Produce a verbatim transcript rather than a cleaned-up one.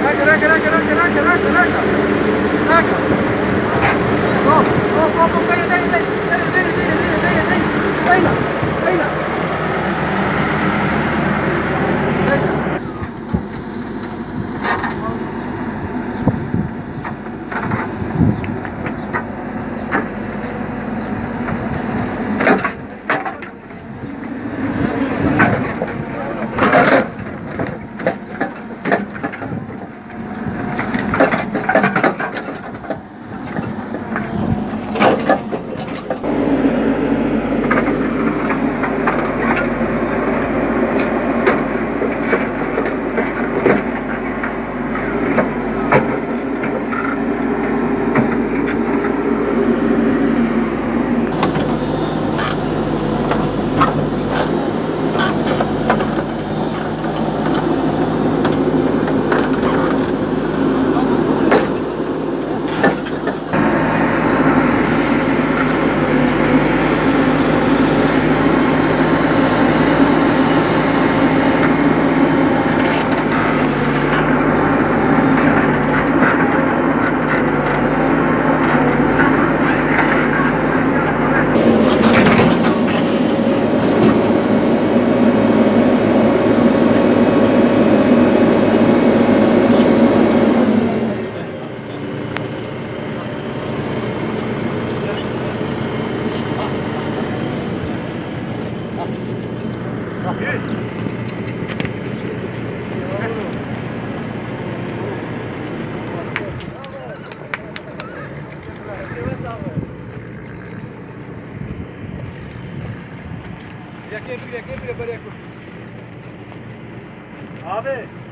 Raka, raka, raka, raka, raka, raka, raka. Raka. Hop, hop, hop, hop, dayı, dayı, dayı, dayı, dayı, dayı, dayı, dayı, dayı. Aynen, aynen. Aynen. Abi.